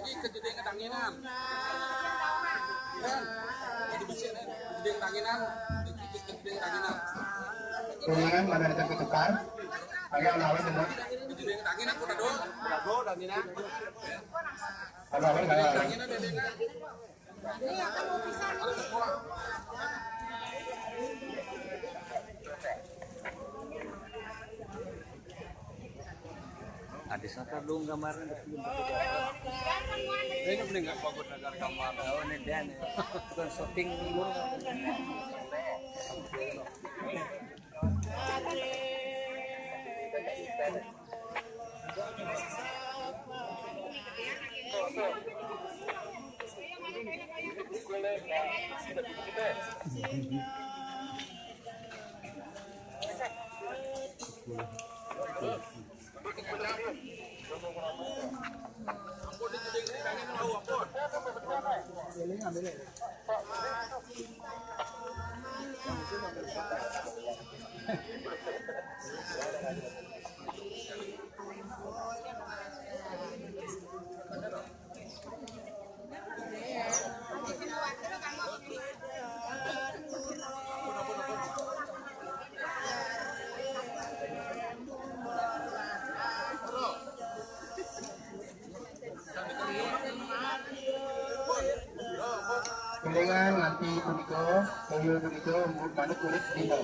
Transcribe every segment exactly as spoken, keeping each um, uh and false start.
Iki kejedeng kedanginan. Kan? Jadi bisa nih, kejedeng kedanginan. Iki kejedeng kedanginan. Kuningan mana ada ketukar? Ayo lawan semua. Kejedeng kedanginan, kuda do. Kuda do, danginan. Ayo lawan, ayo lawan. Kedanginan, danginan. Ada saka dong gambarnya. Ini mending nggak bagus negara gambar. Oh, ini dia nih. Bukan syuting dulu. Kelingan nganti punika, kaya punika manut urip dina.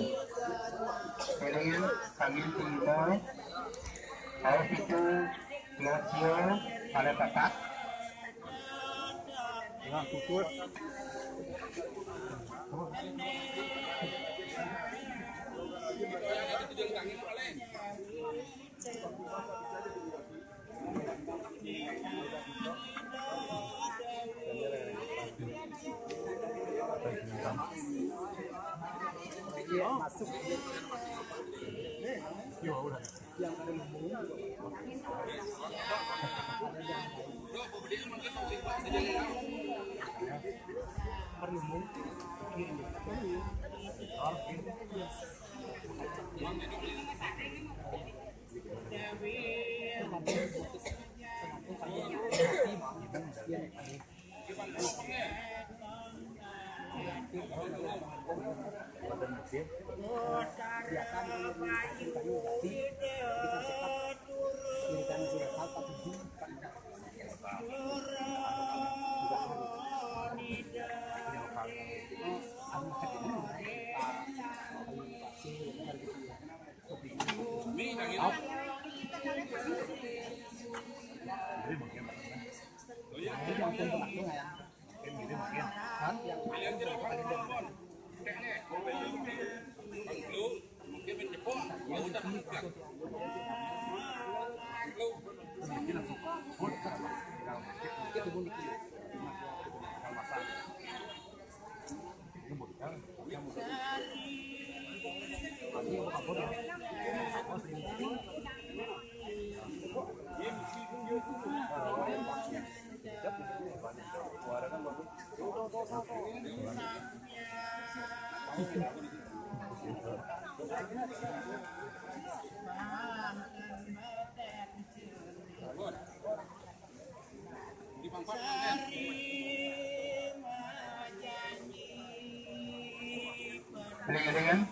Kelingan kangin trima, aos pitu, glosia, kala papat. Nah, puput. Eling-elingan,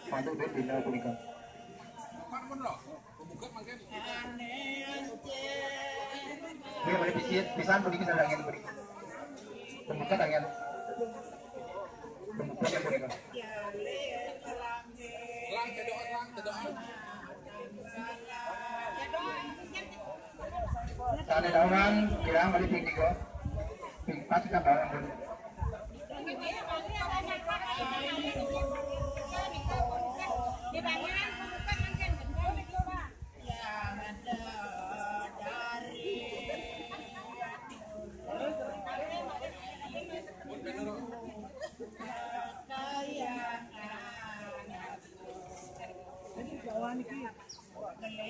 untuk duit dina punika. Ini boleh pisit, pisan puniki sadaya angin puniki. Pembuka tangan. Pembuka yang punika. Sané daungan, kirang balik ping tiga. Ping empat kita bawa pun.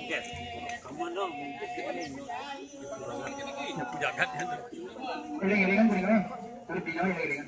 Yes. Kamu dong. Aku jagat ya. Eling-elingan, eling-elingan. Kulit dino eling-elingan.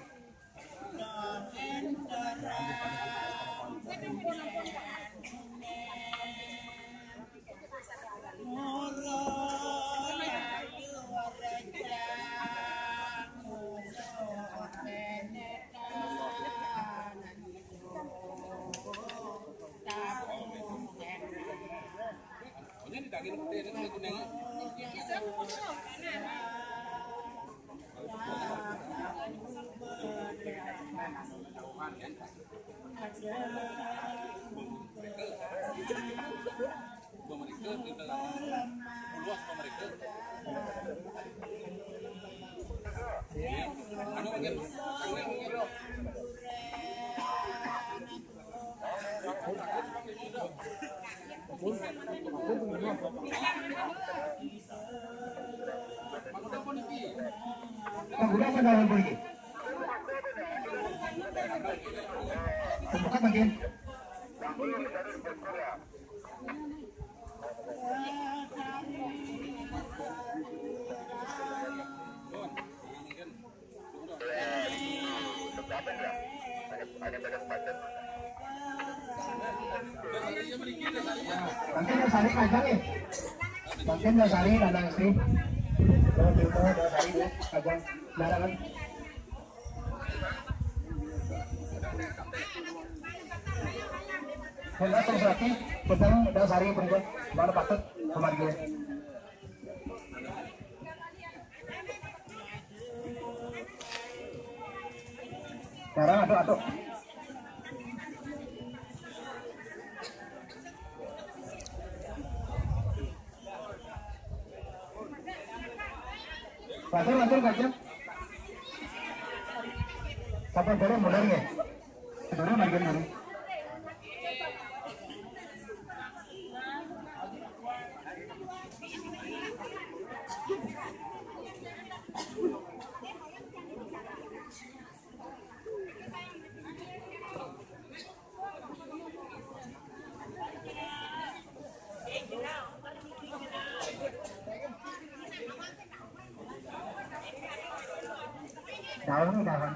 Pagula sa dahon po ini. Pagbukat lagi. Bangkin da sari kajang eh. Bangkin da sari kajang sih. Kalau kita da sari kajang. Larangan. Wala to sa akin, basta da sari perempuan, mana patut kemarin. Sekarang ato, ato. Pasal, pasal, pasal. Sapa dulu mulai ya? Dulu makin dulu. Daun, daun.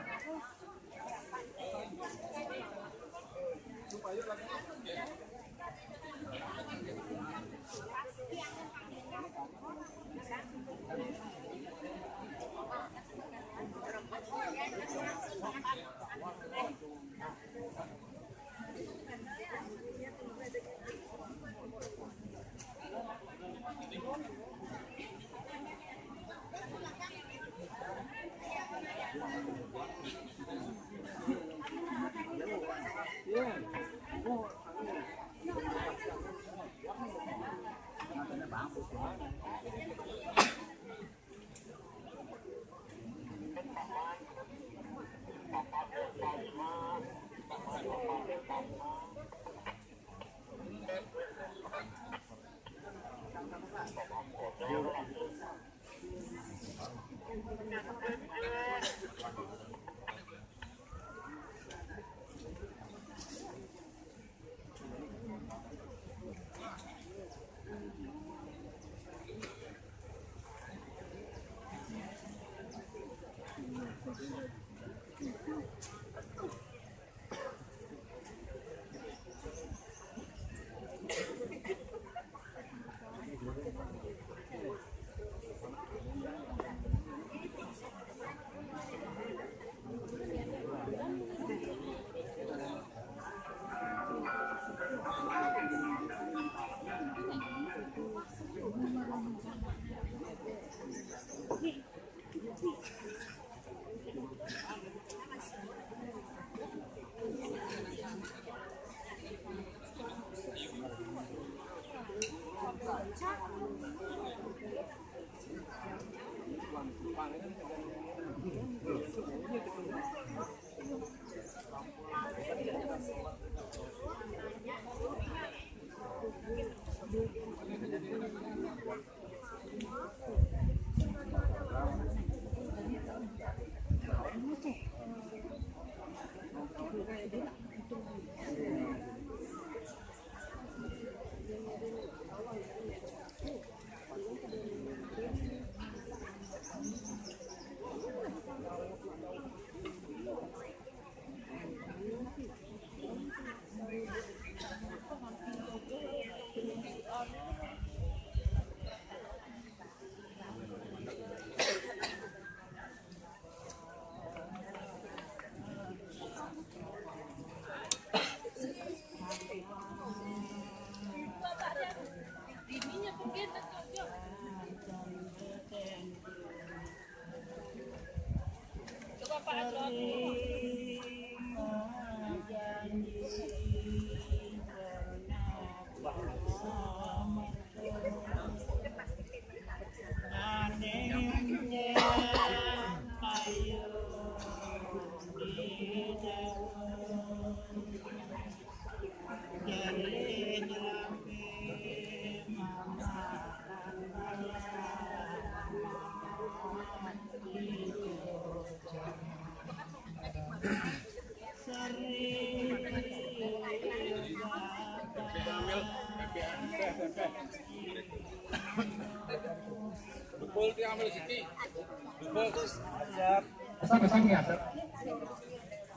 Asap, asap, ya, asap.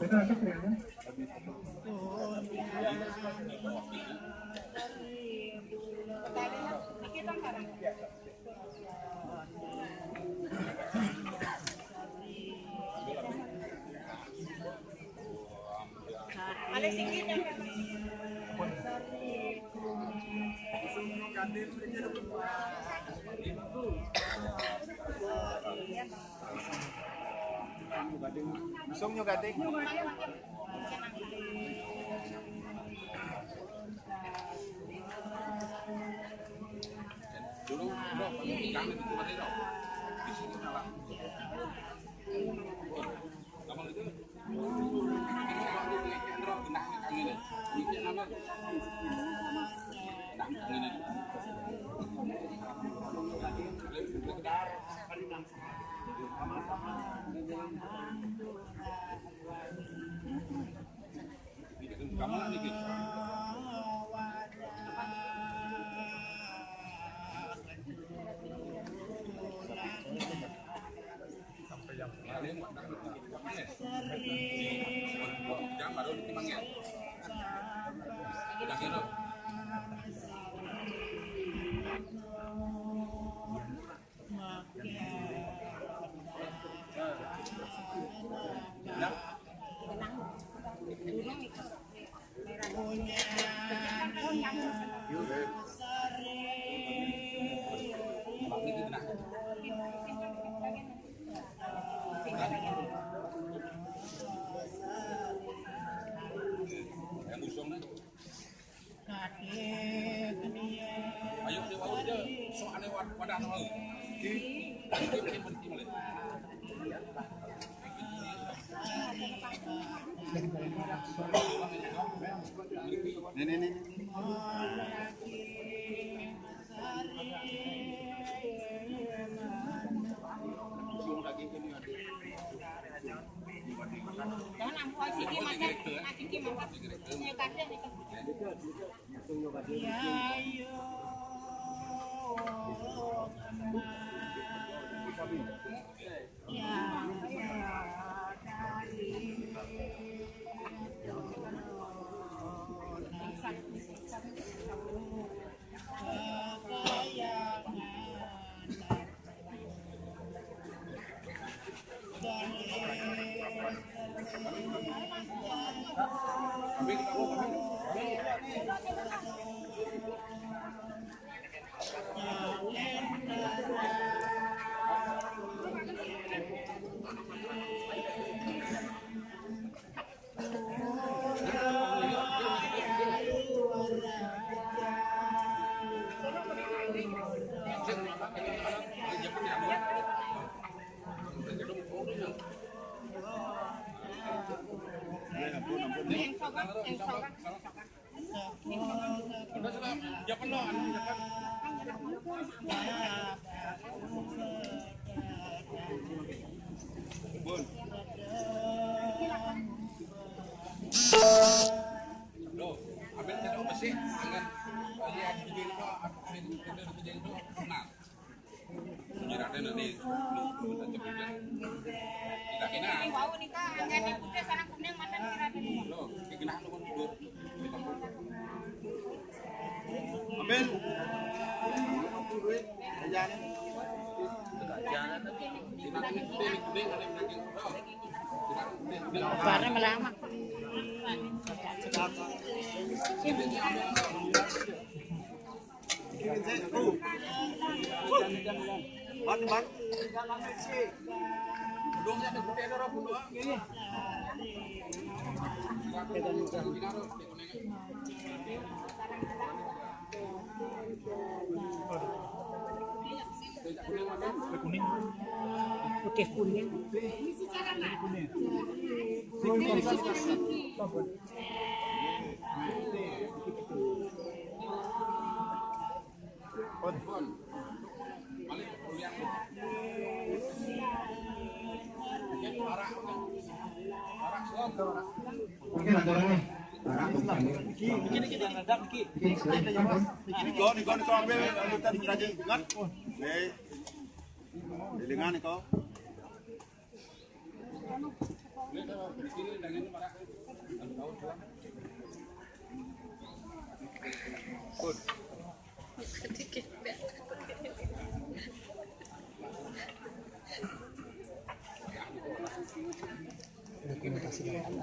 Betul, asap, ya. Song nyo gading. Dulu, bro, kami itu tadi, bro. Di sini malah. Gampang itu. Ayo, dia bawa dia. Sok aneh wad-, wadah nama. Oke. Oke, oke, berhenti mulai. Nih, nih, nih. Jangan ambu asiki makan, asiki makan. Ini kasih, ini kasih. Ya, ayo. Para malama. Putih kuning. Mungkin kita ngadap dikit. Ini kau, ini kau, ini kau ambil, ambil tadi daging kan? Nih. Dilingan kau. Dokumentasi lengkap.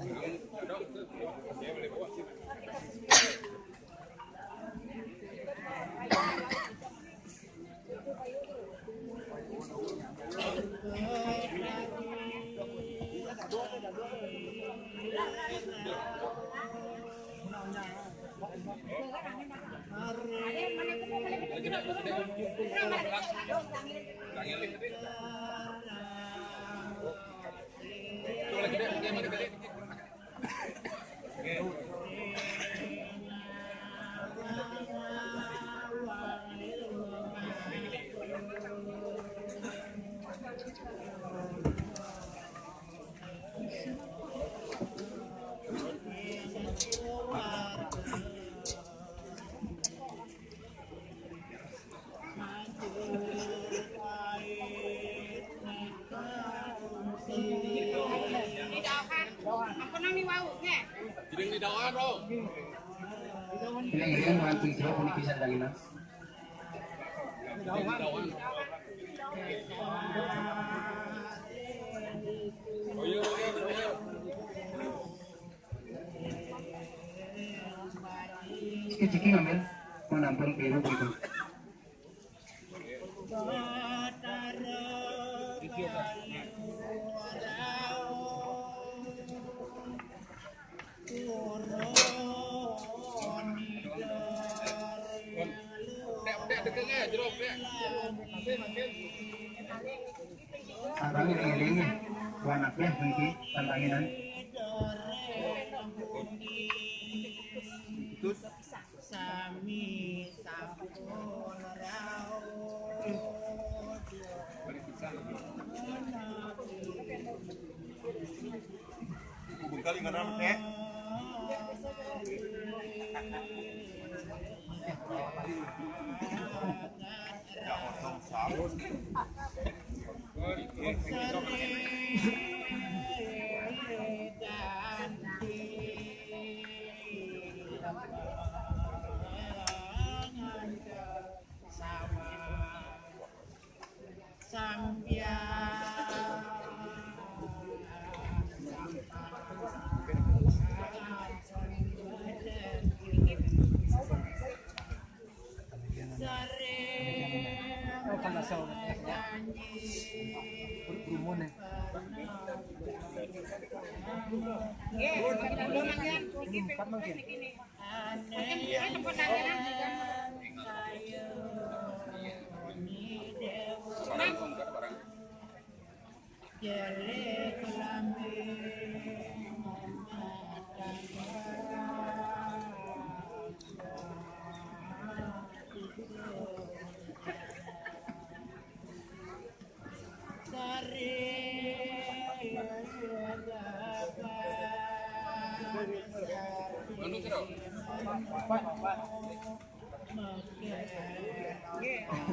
Ilang-ilang, one, two, three, puniki sa dagina. Chiki, chiki, ngambil. Mau nampung piru gitu. Abang iring-iring ya, wanaknya mungkin tantanginan. Sami sampun rauh. Bengkali ngaran, eh. Ya, kosong sahur.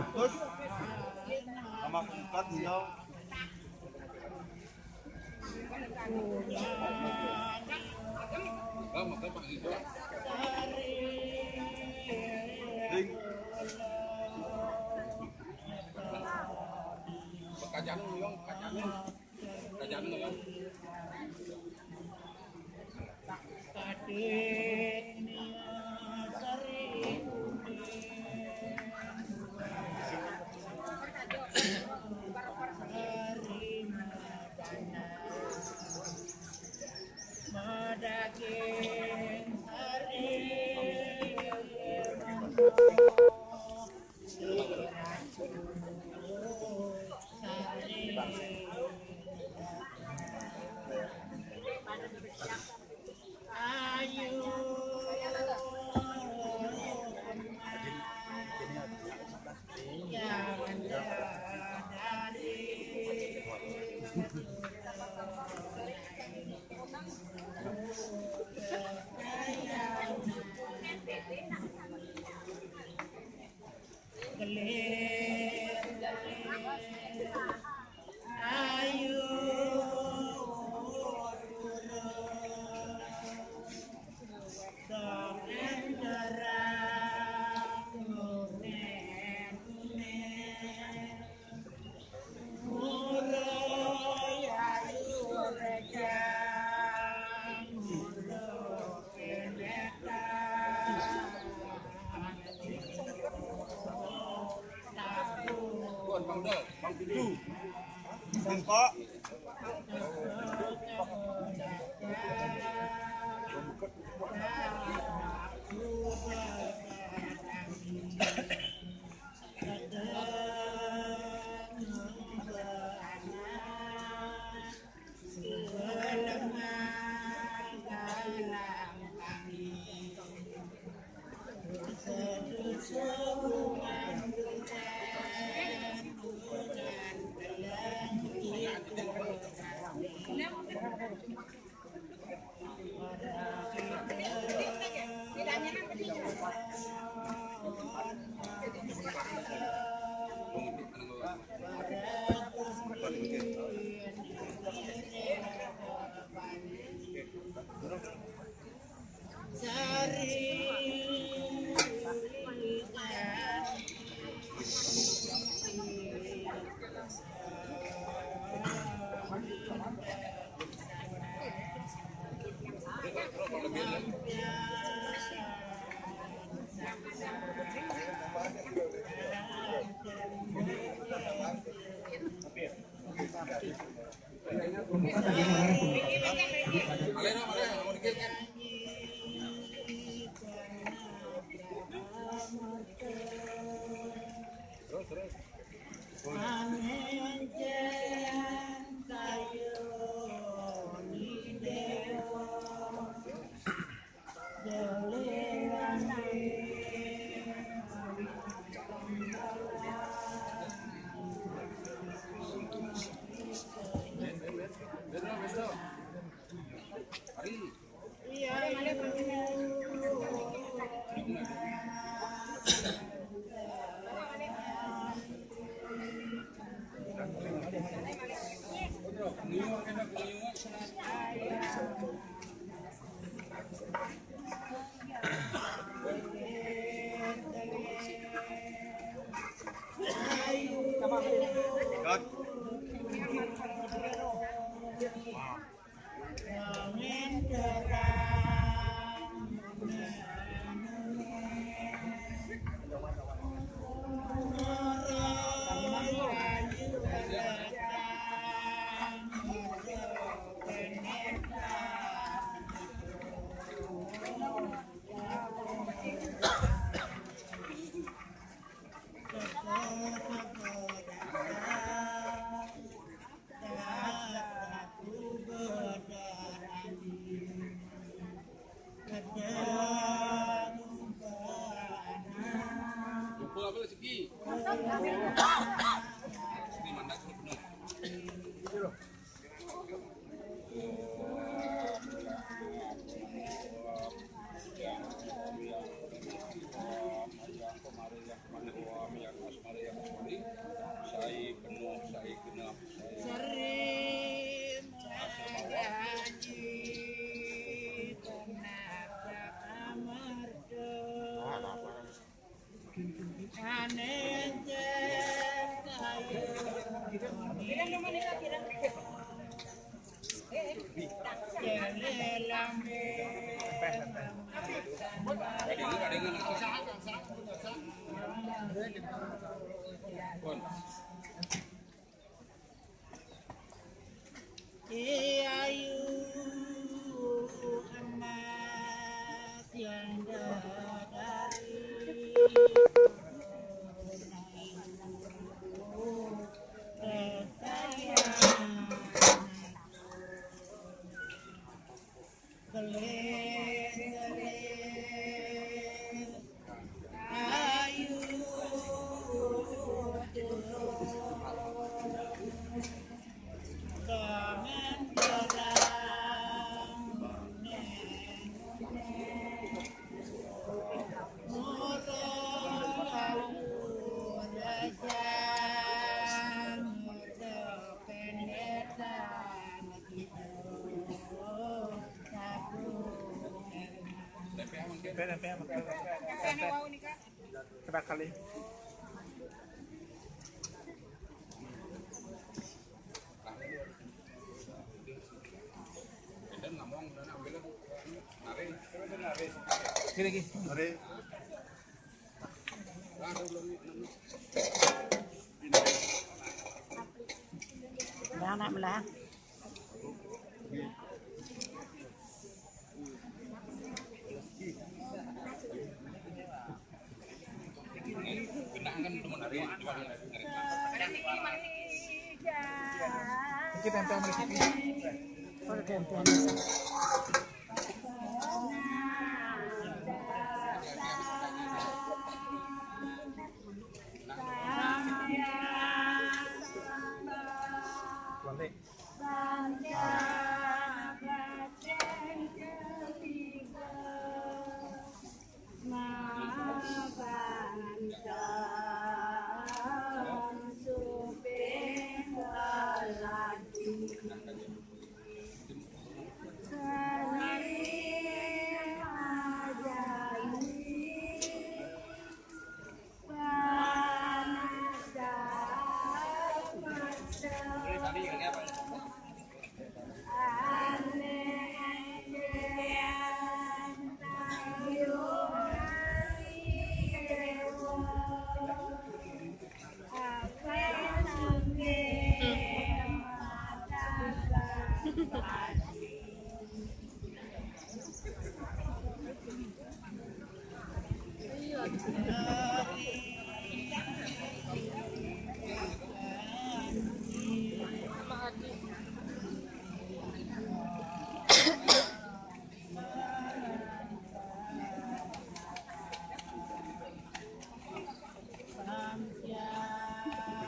Terus sama empat, siau. Ding. Kacang, Yong, kacang. Kacang, Yong. Lupa apa lagi? Ini mandak penuh. Sai penuh, sai genep, sai Tempe, tempe, tempe. Tempe. Kena kali. Sini lagi. Mari. Anak melah. Mungkin tempel sama di sini. Oh, tempel.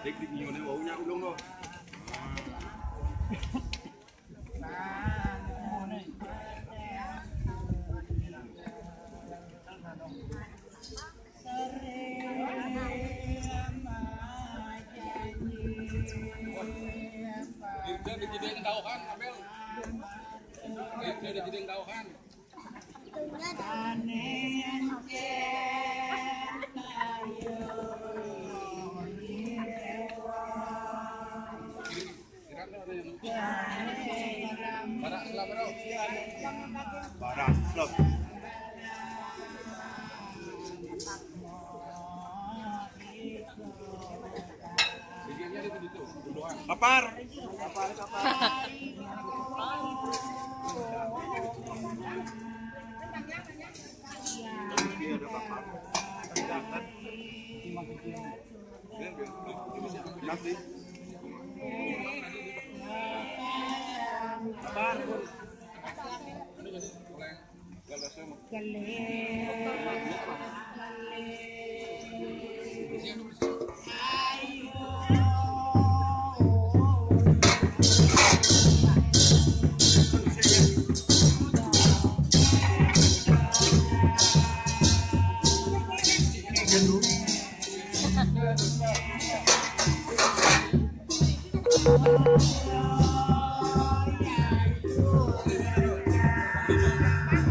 Dik-dik nyione wau nyak ulung to. Dirjen di Cideng Dauhan, Abel. Dirjen di Cideng Dauhan. Barak, slop. Papar. Papar.